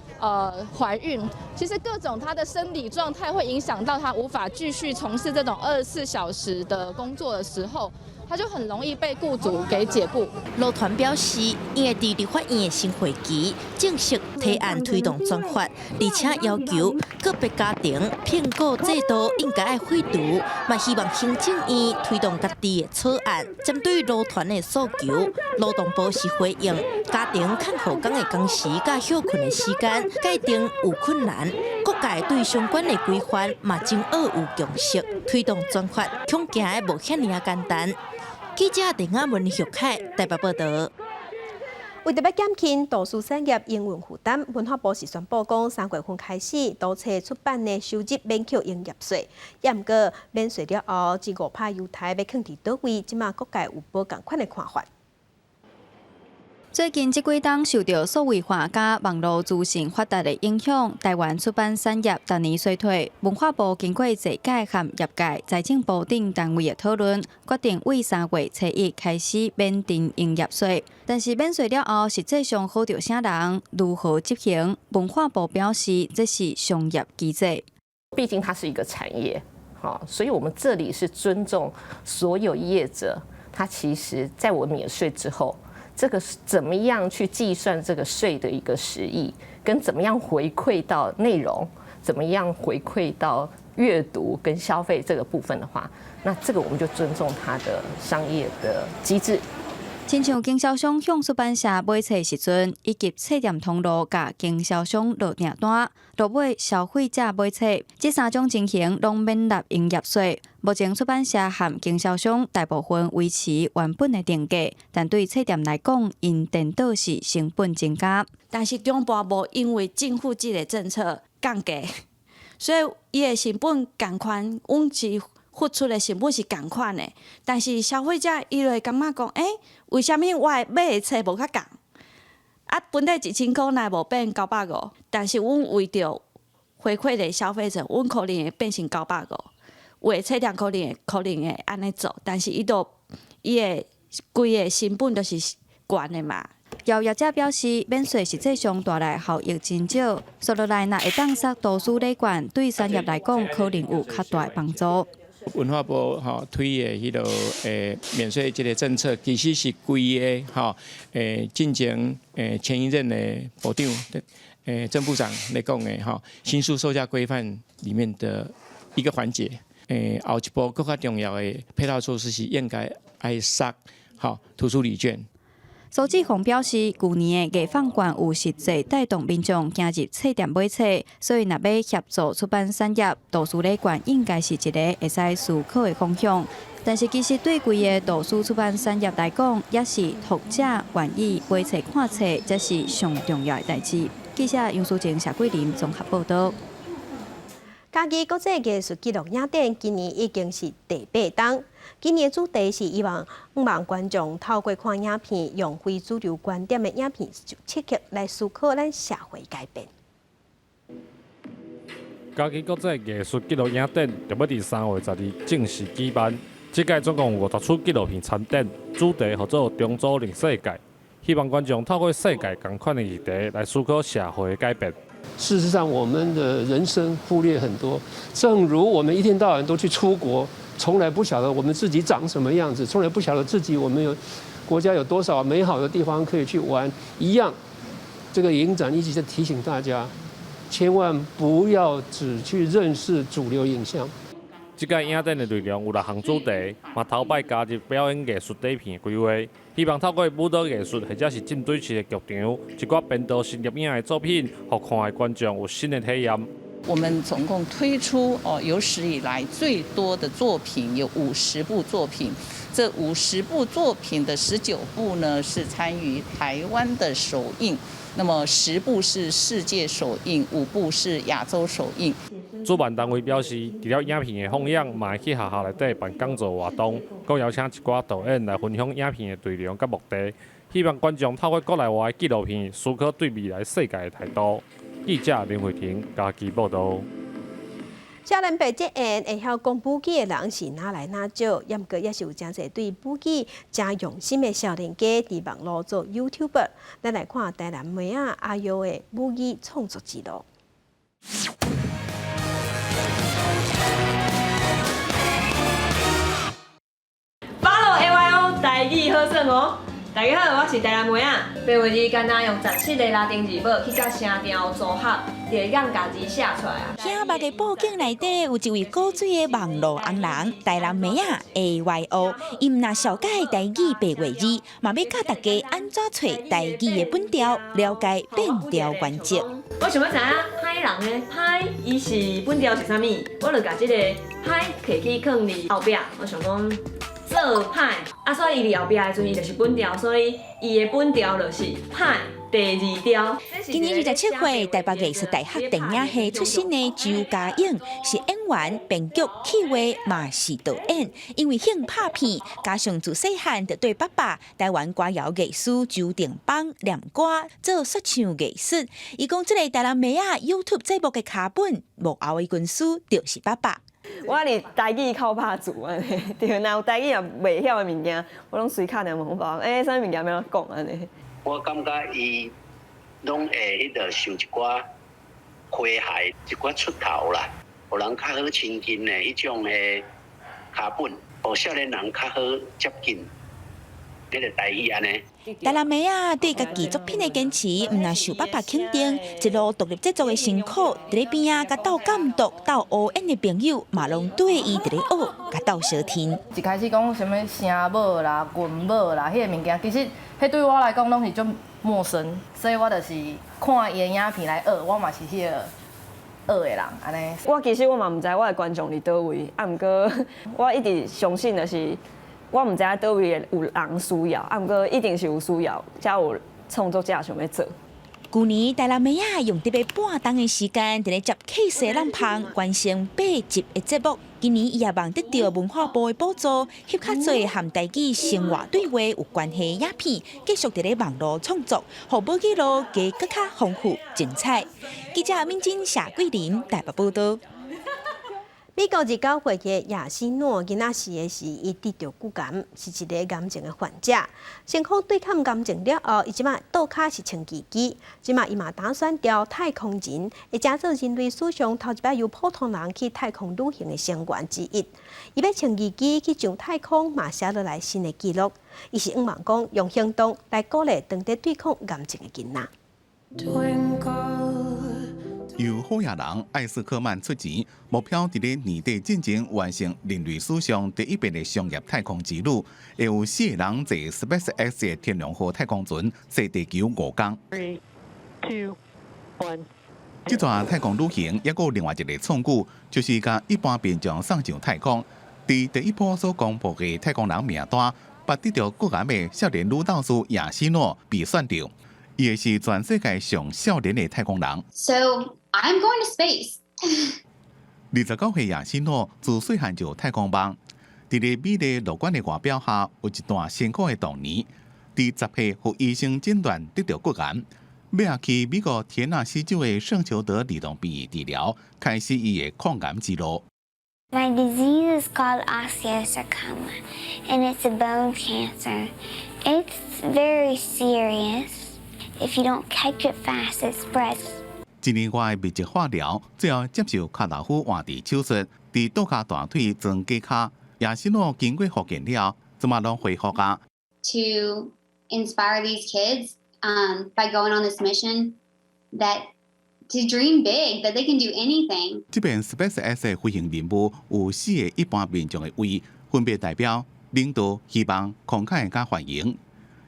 懷孕，其實各種她的生理狀態會影響到她無法繼續從事這種24小時的工作的時候，她就很容易被雇主給解雇。勞團表示，𪜶會佇立法院的新會期正式提案推動轉法，而且要求個別家庭聘雇制度應該愛廢除，嘛希望行政院推動家己的草案。針對勞團的訴求，勞動部是回應家庭看護工的工時佮歇睏的時間界定有困難，各界對相關的規範嘛真愛有共識，推動轉法恐驚的無遐爾仔簡單。記者鄧亞文、玉凱台北報道。為著欲減輕圖書產業營運負擔，文化部是宣布講，3月份開始，圖冊出版的收入免扣營業稅。也毋過免稅了後，這5%優待欲囥佇佗位？這馬各界有無仝款的看法。最近這幾冬受著數位化佮網路資訊發達的影響，台灣出版產業逐年衰退。文化部經過濟屆和業界、財政部等單位的討論，決定對3月初1開始免徵營業稅。但是免稅了後，實際上好著啥人？如何執行？文化部表示，這是商業機制。畢竟它是一個產業，好，所以我們這裡是尊重所有業者。他其實在我免稅之後，這個是怎麼樣去計算這個稅的一個實益，跟怎麼樣回饋到內容，怎麼樣回饋到閱讀跟消費這個部分的話，那這個我們就尊重它的商業的機制。親像經銷商向出版社買冊時陣，以及冊店通路共經銷商落訂單，落尾消費者買冊，這三種情形攏免納營業稅。目前出版社和經銷商大部分維持原本的定價，但對冊店來講，𪜶顛倒是成本增加。但是中部無因為政府這个政策降價，所以伊的成本仝款，阮是付出的成本是仝款的，但是消費者伊就會感覺講，欸，為啥物我的買的冊無較仝？啊，本來1000箍若無變950，但是阮為著回饋予消費者，阮可能會變成950。有的冊店可能會按呢做，但是伊都伊的規个成本都是懸的嘛。有業者表示，免稅實際上帶來效益真少，紲落來若會當殺圖書禮券，對產業來講可能有較大的幫助。文化部吼推的彼个免稅這个政策，其實是規个吼進前前一任的部長鄭部長來講的吼新書售價規範裡面的一個環節。後一步閣較重要的配套措施是應該愛殺吼圖書禮券。蘇志宏表示，舊年的藝坊券有實際帶動民眾行入冊店買冊，所以若欲協助出版產業，圖書禮券應該是一个會使思考的方向。但是其實對規個圖書出版產業來講，也是讀者願意買冊看冊，才是上重要的代誌。記者楊淑靜、謝桂林綜合報道。嘉義國際藝術紀錄影展今年已經是第八冬。今年的主題是希望望觀眾透過看影片，用非主流觀點的影片刺激來思考咱社會改變。嘉義國際藝術紀錄影展就欲佇3月12正式舉辦。這屆總共有50齣紀錄片參展，主題號做重組另世界，希望觀眾透過世界仝款的議題來思考社會的改變。事實上，我們的人生忽略很多。正如我們一天到晚都去出國，從來不曉得我們自己長什麼樣子，從來不曉得自己我們有國家有多少美好的地方可以去玩一樣。這個影展一直在提醒大家，千萬不要只去認識主流影像。這屆影展的內容有六項主題，嘛頭擺加入表演藝術底片的規劃，希望透過舞蹈藝術或者是浸水式的劇場，一寡編導新攝影的作品，予看的觀眾有新的體驗。我們總共推出哦有史以來最多的作品有五十部作品，這五十部作品的19部呢是參與台灣的首映，那麼10部是世界首映，5部是亞洲首映。主辦單位表示，除了影片的放映，嘛會去學校內底辦講座活動，閣邀請一寡導演來分享影片的內容佮目的，希望觀眾透過國內外的紀錄片，思考對未來世界的態度。記者林慧婷嘉義報導。少年白這緣會曉講母語的人是哪來哪少，毋過也是有誠濟對母語誠用心的少年家佇網路做 YouTuber。咱來看台南妹仔阿玉的母語創作之路。 Follow AYO 台語好耍哦！大家好，我是台南妹仔。白話字敢若用17個拉丁字母去佮聲調組合，就會當共字寫出來啊。聽目的布景內底有一位古錐的網路紅人，台南妹仔 AYO，伊毋若紹介台語白話字，嘛欲教大家按怎揣台語的本調，了解變調原則。我想欲知影歹人呢，歹伊是本調是啥物？我就共這個歹提去囥佇後壁，我想講做歹，啊，所以伊佇後壁的時陣，伊就是本調，所以伊的本調就是歹第二調。今年27歲，台北藝術大學電影系出身的周嘉穎是演員、編劇、企劃，嘛是導演。因為興拍片，加上自細漢就對爸爸台灣歌謠藝師周定邦念歌做說唱藝術。伊講這个台南妹仔 YouTube 節目的腳本幕後的軍師就是爸爸。我佇台語哭拍字按呢，對，若有台語若袂曉的物件，我攏隨敲電話問爸爸，欸，啥物物件欲按怎講按呢？我感覺伊攏會彼个想一寡詼諧，一寡出頭啦，予人較好親近的彼種的腳本，予少年人較好接近彼个台語按呢。台南妹仔對家己作品的堅持，毋但受爸爸肯定，一路獨立製作的辛苦，佇咧邊仔共鬥監督、鬥烏演的朋友，嘛攏綴伊佇咧學，共鬥相挺。一開始講啥物聲母啦、韻母啦，彼个物件，其實彼對我來講攏是足陌生，所以我就是看伊的影片來學，我嘛是彼个學的人按呢。我其實我嘛毋知我的觀眾佇佗位，啊，毋過我一直相信的是。我毋知影佗位有人需要，啊，毋過一定是有需要，才有創作者想欲做。舊年台南妹仔用特別半冬的時間，佇咧接客西浪芳完成8集的節目。今年伊也望得著文化部的補助，翕較濟和台語生活對話有關係影片，繼續佇咧網路創作，予母語路加閣較豐富精彩。記者敏珍、謝桂林台北報導。美國29歲的亞西諾囡仔時的時，伊得著骨癌，是一個癌症的患者。成功對抗癌症了後，伊這馬倒跤是穿機機，這馬伊嘛打算調太空人，會成做人類史上頭一擺由普通人去太空旅行的成員之一。伊欲穿機機去上太空，嘛寫落來新的紀錄。伊是向望講用行動來鼓勵當佇對抗癌症的囡仔。由好野人艾斯克曼出錢，目標佇咧年底進前完成人類史上第一遍的商業太空之旅，會有四個人坐 SpaceX 的天龍號太空船踅地球5工。 Three, two, one. 這逝太空旅行猶閣有另外一个創舉，就是共一般民眾送上太空。佇第一波所公布的太空人名單，捌得著骨癌的少年女鬥士亞西諾被選著，伊會是全世界上少年的太空人。 So I'm going to space. 二29歲亞辛諾自細漢就有太空夢，佇咧美麗樂觀的外表下，有一段辛苦的童年。佇10歲，予醫生診斷得著骨癌，欲去美國田納西州的聖裘德兒童病院治療，開始伊的抗癌之路。 My disease is called osteosarcoma, and it's a bone cancer. It's very serious. If you don't catch it fast, it spreads. 一年外密集化療，最後接受跤頭斧換肢手術，佇倒跤大腿裝假跤。亞辛諾經過復健了，這馬攏恢復啊。 To inspire these kids by going on this mission that to dream big, that they can do anything. 這遍 SpaceX 的飛行任務有四个一般民眾的位，分別代表領導、希望、慷慨佮歡迎。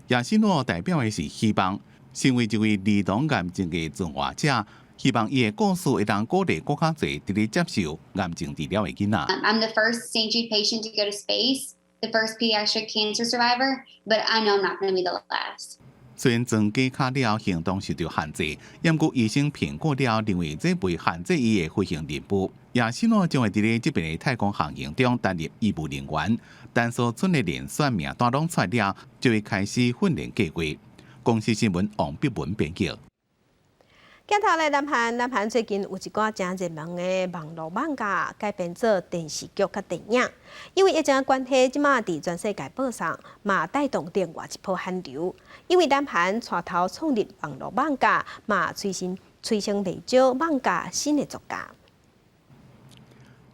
亞辛諾代表的是希望，身為一位兒童癌症的存活者，希望伊的故事會當鼓勵閣較濟佇咧接受癌症治療的囡仔。 I'm the first St. Jude patient to go to space, the first pediatric cancer survivor, but I know I'm not going to be the last. 雖然裝假跤了後行動受著限制，毋過醫生評估了認為這袂限制伊的飛行任務。亞辛諾將會佇咧這遍的太空航行中擔任醫務人員，等所剩的遴選名單攏出了，就會開始訓練計劃。公視新聞王碧文編輯。鏡頭來南韓，南韓最近有一寡誠熱門的網路漫畫改編做電視劇佮電影，因為疫情關係，這馬佇全世界播送，嘛帶動另外一波韓流。因為南韓帶頭創立網路漫畫，嘛催生催生袂少漫畫新的作家。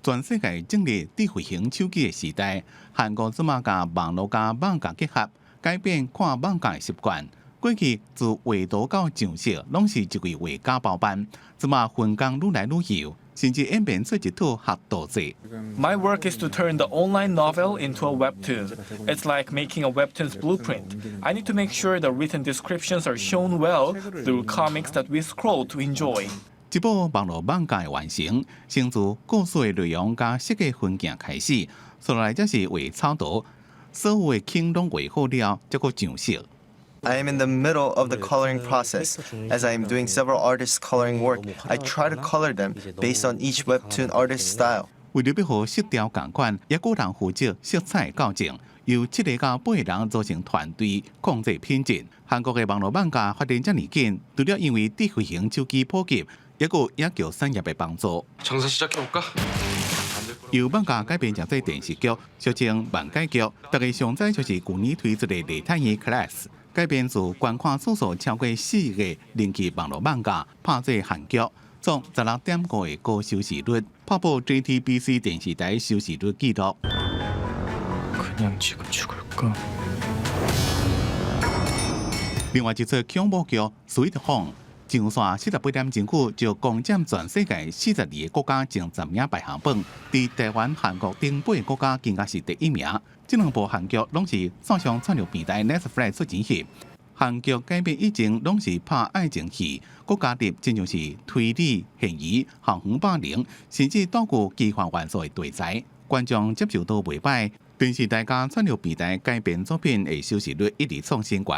全世界進入智慧型手機的時代，韓國這馬共網路佮漫畫結合，改變看漫畫的習慣。過去自畫圖到上色，攏是一位畫家包辦，這馬分工愈來愈幼，甚至演變出一套學徒制。 My work is to turn the online novel into a webtoon. It's like making a webtoon's blueprint. I need to make sure the written descriptions are shown well through comics that we scroll to enjoy. 這部網路漫畫的完成，先自故事的內容佮設計分鏡開始，紲落來才是畫草圖，所有的景攏畫好了，才閣上色。 I am in the middle of the coloring process. As I am doing several artists' coloring work, I try to color them based on each webtoon artist's style. 為著欲予色調仝款，猶閣有人負責色彩校正，由七个到八个人組成團隊控制品質。韓國的網路漫畫發展遮爾緊，除了因為智慧型手機普及，猶閣有影劇產業的幫助。 장사 시작해볼까? 由漫畫改編成做電視劇，俗稱漫改劇。大家上知就是舊年推出的《梨泰院 Class》，改編自觀看次數超過4億的人氣網路漫畫，拍做韓劇，創16.5的高收視率，拍破 JTBC 電視台收視率紀錄。 그냥 지금 죽을까? 另外一齣恐怖劇《Sweet Home》上線48點鐘久就攻佔全世界42个國家前10名排行榜，佇台灣、韓國等八个國家更加是第一名。這兩部韓劇攏是線上串流平台 Netflix 出錢翕。韓劇改編以前攏是拍愛情戲，閣加入親像是推理、懸疑、校園霸凌，甚至多具奇幻元素的題材，觀眾接受度袂䆀。電視台佮串流平台改編作品的收視率一直創新高，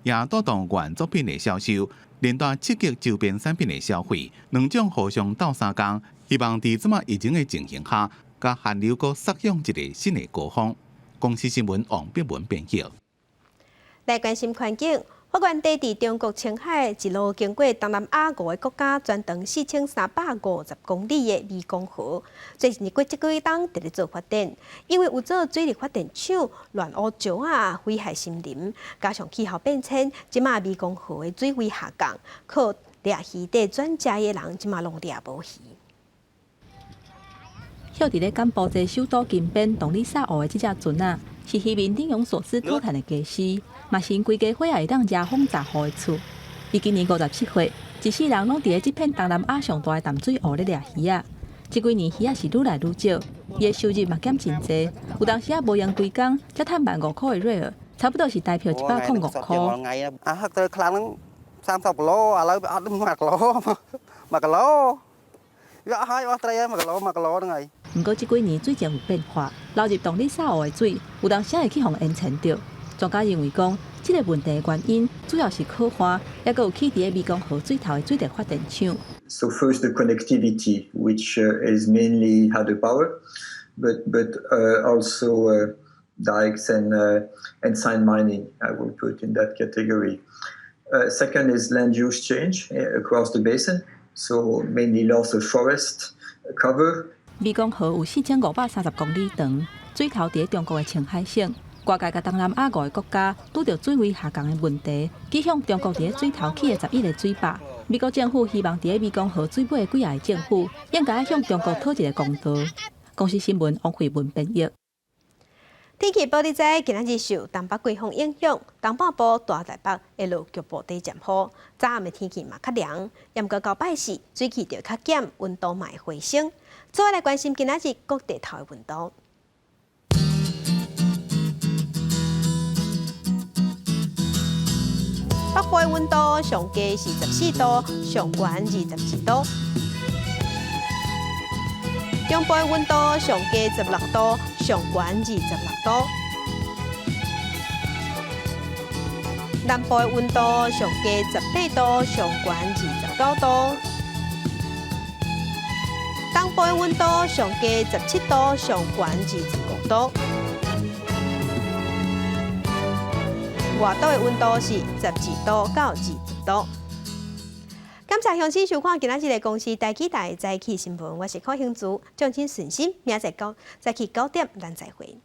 也帶動原作品的銷售，連帶刺激周邊產品的消費，兩種互相鬥相共，希望佇這馬疫情的情形下，共韓流閣殺向一个新的高峰。公視新聞王碧文編譯。來關心環境，發源地佇中國青海，一路經過東南亞五个國家，全長4350公里的湄公河，最近過這幾冬佇咧做發電，因為有做水力發電廠亂挖石仔，毀害森林，加上氣候變遷，這馬湄公河的水位下降，靠掠魚佇轉食的人，這馬攏掠無魚。歇佇咧柬埔寨首都金邊洞里薩湖的這隻船仔，是漁民領養索斯土趁的家私，嘛是𪜶規家伙仔會當遮風遮雨的厝。伊今年57歲，一世人攏佇咧這片東南亞上大的淡水湖咧掠魚仔。這幾年魚仔是愈來愈少，伊的收入嘛減真濟。有當時仔無閒規工，才趁15,000塊的瑞爾，差不多是台票105塊。 អាហឹកទៅខ្លាំងហ្នឹង30គីឡូឥឡូវវាអត់1គីឡូ1គីឡូវាអស់ហើយអស់ត្រីហើយ1គីឡូ1គីឡូហ្នឹងហើយ毋過這幾年水情有變化，流入洞里薩湖的水，有當時會去予淹沉著。專家認為講，這个問題的原因主要是洘旱，抑閣有起佇湄公河水頭的水力發電廠。 So first the connectivity, which is mainly hydropower, but also dikes and sand mining, I will put in that category. Second is land use change across the basin, so mainly loss of forest cover. 湄公河有4530公里長，水頭佇中國的青海省。外界佮東南亞五个國家拄著水位下降的問題，指向中國佇水頭起的11个水壩。美國政府希望佇湄公河水尾的幾个政府應該向中國討一個公道。公視新聞王慧文編譯。天氣報你知，今仔日受東北季風影響，東半部大台北會落局部短暫雨。早暗的天氣嘛較涼，毋過到拜四水氣就較減，溫度嘛會回升。再來關心今仔日各地頭的溫度。北部的溫度上低是14度，上懸22度。中部的溫度上低16度，上懸26度。南部的溫度上低18度，上懸29度。東部的溫度上低17度，上懸25度。外島的溫度是12度到20度。感謝鄉親收看今仔日的公視台語台早起新聞，我是柯興竹，祝恁順心，明仔載早起9點，咱再會。